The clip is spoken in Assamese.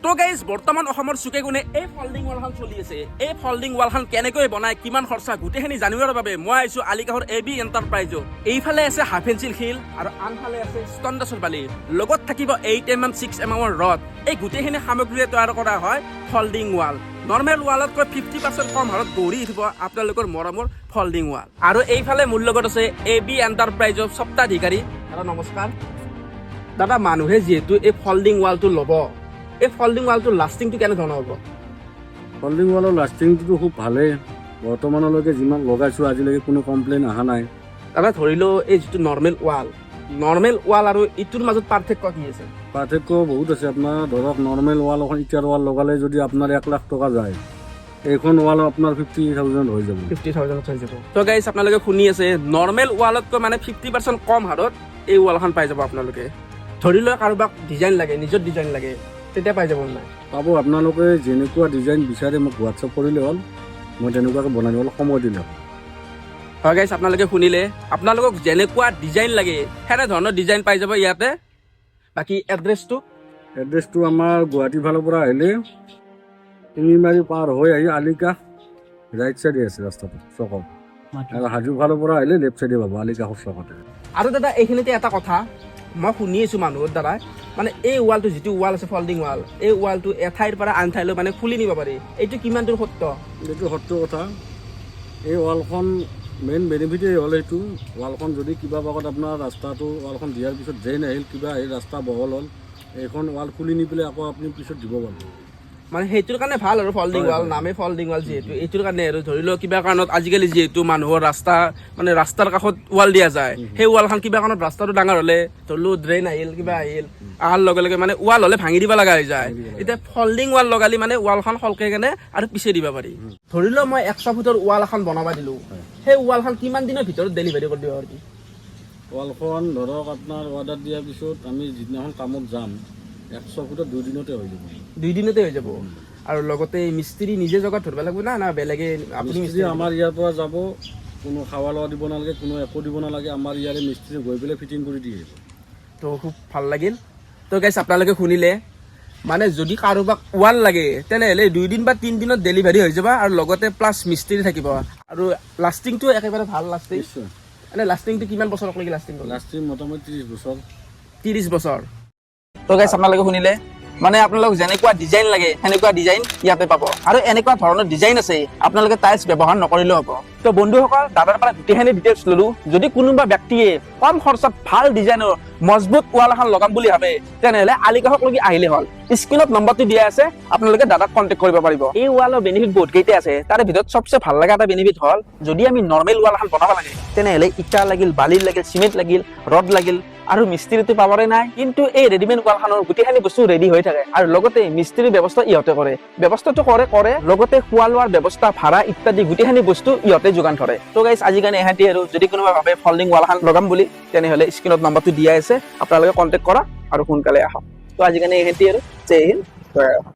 তো গাইজ, বৰ্তমান অসমৰ চুকে কোণে এই ফল্ডিং ৱালখন চলি আছে। এই ফল্ডিং ৱালখন কেনেকৈ বনায়, কিমান খৰচা, গোটেইখিনি জানিবৰ বাবে মই আহিছো আলিকাষৰ এ বি এণ্টাৰপ্ৰাইজত। এইফালে আছে হাফ ইঞ্চিৰ শিল আৰু আনফালে আছে ষ্টন বালি, লগত থাকিব 8 mm, 6 এম এমৰ ৰড। এই গোটেইখিনি সামগ্ৰীৰে তৈয়াৰ কৰা হয় ফল্ডিং ৱাল। নৰ্মেল ৱালতকৈ 50% কম হাৰত গঢ়ি উঠিব আপোনালোকৰ মৰমৰ ফল্ডিং ৱাল। আৰু এইফালে মোৰ লগত আছে এ বি এণ্টাৰপ্ৰাইজৰ স্বত্বাধিকাৰী। দাদা, নমস্কাৰ। দাদা, মানুহে যিহেতু এই ফল্ডিং ৱালটো ল'ব, এই ফল্ডিং ৱালটোৰ লাষ্টিংটো কেনেধৰণৰ হ'ব? ফল্ডিং ৱালৰ লাষ্টিংটোতো খুব ভালেই। বৰ্তমানলৈকে যিমান লগাইছোঁ, আজিলৈকে কোনো কমপ্লেইন অহা নাই। দাদা, ধৰি লওঁ এই যিটো নৰ্মেল ৱাল, নৰ্মেল ৱাল আৰু ইটোৰ মাজত পাৰ্থক্য কি আছে? পাৰ্থক্য বহুত আছে। আপোনাৰ ধৰক নৰ্মেল ৱাল এখন ইটাৰ ৱাল লগালে যদি আপোনাৰ 1 লাখ টকা যায়, এইখন ৱাল আপোনাৰ 50,000 হৈ যাব। 50,000ত হৈ যাব। তো গাইজ, আপোনালোকে শুনি আছে, নৰ্মেল ৱালতকৈ মানে 50% কম হাৰত এই ৱালখন পাই যাব আপোনালোকে। ধৰি লওক কাৰোবাক ডিজাইন লাগে, নিজৰ ডিজাইন লাগে, তেতিয়া পাই যাব নাই? পাব। আপোনালোকে যেনেকুৱা ডিজাইন বিচাৰে মোক হোৱাটছএপ কৰিলে হ'ল, মই তেনেকুৱাকৈ বনাই দিম। অলপ সময় দিলে হ'ল। হয় গাইজ, আপোনালোকে শুনিলে, আপোনালোকক যেনেকুৱা ডিজাইন লাগে সেনেধৰণৰ ডিজাইন পাই যাব ইয়াতে। বাকী এড্ৰেছটো? এড্ৰেছটো আমাৰ গুৱাহাটী ফালৰ পৰা আহিলে শিঙিমাৰী পাৰ হৈ আহি আলিকাষ ৰাইট চাইডে আছে ৰাস্তাটো চকত আৰু হাজো ফালৰ পৰা আহিলে লেফ্ট চাইডে পাব আলিকাষৰ চকতে। আৰু দাদা, এইখিনিতে এটা কথা মই শুনি আছোঁ মানুহৰ দ্বাৰা, মানে এই ৱালটো, যিটো ৱাল আছে ফল্ডিং ৱাল, এই ৱালটো এঠাইৰ পৰা আন ঠাইলৈ মানে খুলি নিব পাৰি। এইটো কিমান দূৰ সত্য? এইটো সত্য কথা। এই ৱালখন মেইন বেনিফিটেই হ'ল এইটো ৱালখন যদি কিবা ভাগত আপোনাৰ ৰাস্তাটো ৱালখন দিয়াৰ পিছত ড্ৰেইন আহিল, কিবা আহিল, ৰাস্তা বহল হ'ল, এইখন ৱাল খুলি নি পেলাই আকৌ আপুনি পিছত দিব পাৰিব। মানে সেইটোৰ কাৰণে ভাল আৰু ফল্ডিং ৱাল নামে ফল্ডিং ৱাল যিহেতু, এইটোৰ কাৰণে আৰু ধৰি লওক কিবা কাৰণত আজিকালি যিহেতু মানুহৰ ৰাস্তা, মানে ৰাস্তাৰ কাষত ৱাল দিয়া যায়, সেই ৱালখন কিবা কাৰণত ৰাস্তাটো ডাঙৰ হ'লে, ধৰি লওক ড্ৰেইন আহিল, কিবা আহিল, অহাৰ লগে লগে মানে ৱাল হ'লে ভাঙি দিব লগা হৈ যায়। এতিয়া ফল্ডিং ৱাল লগালি মানে ৱালখন সলকে কেনে আৰু পিছে দিব পাৰি। ধৰি লওক মই 100 ফুটৰ ৱাল এখন বনাব দিলোঁ, সেই ৱালখন কিমান দিনৰ ভিতৰত ডেলিভাৰী কৰি দিব পাৰিবি? ৱালখন ধৰক আপোনাৰ অৰ্ডাৰ দিয়াৰ পিছত আমি যিদিনাখন কামত যাম, 100 ফুটত 2 দিনতে হৈ যাব। 2 দিনতে হৈ যাব। আৰু লগতে মিস্ত্ৰী নিজে জেগাত ধৰিব লাগিব না না বেলেগে আপুনি? মিস্ত্ৰী আমাৰ ইয়াৰ পৰা যাব। কোনো খাৱা লোৱা দিব নালাগে, কোনো একো দিব নালাগে। আমাৰ ইয়াৰে মিস্ত্ৰী গৈ পেলাই ফিটিং কৰি দি আহিব। তো খুব ভাল লাগিল। তো গাইছ, আপোনালোকে শুনিলে, মানে যদি কাৰোবাক ৱাল লাগে তেনেহ'লে 2 দিন বা 3 দিনত ডেলিভাৰী হৈ যাব আৰু লগতে প্লাছ মিস্ত্ৰী থাকিব আৰু লাষ্টিংটো একেবাৰে ভাল লাষ্টিং। নিশ্চয়। এনে লাষ্টিংটো কিমান বছৰলৈকে লাষ্টিং কৰে? লাষ্টিং মোটামুটি 30 বছৰ। 30 বছৰ। তো গাইছ, আপোনালোকে শুনিলে, মানে আপোনালোক যেনেকুৱা ডিজাইন লাগে সেনেকুৱা ডিজাইন ইয়াতে পাব আৰু এনেকুৱা ধৰণৰ ডিজাইন আছে, আপোনালোকে টাইলছ ব্যৱহাৰ নকৰিলেও হ'ব। তো বন্ধুসকল, দাদাৰ পৰা গোটেইখিনি ডিটেইলছ ল'লো। যদি কোনোবা ব্যক্তিয়ে কম খৰচত ভাল ডিজাইনৰ মজবুত ৱাল এখন লগাম বুলি ভাবে, তেনেহ'লে আলিকাষক লগি আহিলে হ'ল। স্ক্ৰীণত নম্বৰটো দিয়া আছে, আপোনালোকে দাদাক কণ্টেক্ট কৰিব পাৰিব। এই ৱালৰ বেনিফিট বহুত কেইটা আছে। তাৰে ভিতৰত চবচে ভাল লগা এটা বেনিফিট হ'ল, যদি আমি নৰ্মেল ৱাল এখন বনাব লাগে, তেনেহ'লে ইটা লাগিল, বালি লাগিল, চিমেণ্ট লাগিল, ৰড লাগিল আৰু মিস্ত্ৰীটো পাবৰে নাই। কিন্তু এই ৰেডিমেড ৱালখনৰ গোটেইখিনি বস্তু ৰেডি হৈ থাকে আৰু লগতে মিস্ত্ৰীৰ ব্যৱস্থা ইহঁতে কৰে, ব্যৱস্থাটো কৰে, লগতে খোৱা লোৱাৰ ব্যৱস্থা, ভাড়া ইত্যাদি গোটেইখিনি বস্তু ইহঁতে যোগান ধৰে। তো গাইছ, আজি কাৰণে এহেঁতি আৰু যদি কোনোবা ভাবে ফল্ডিং ৱালখন লগাম বুলি, তেনেহ'লে স্ক্ৰীণত নম্বৰটো দিয়া আছে, আপোনালোকে কণ্টেক্ট কৰক আৰু সোনকালে আহক। তো আজি কাৰণে এহেঁতি আৰু। জয় হিন্দ, জয় অসম।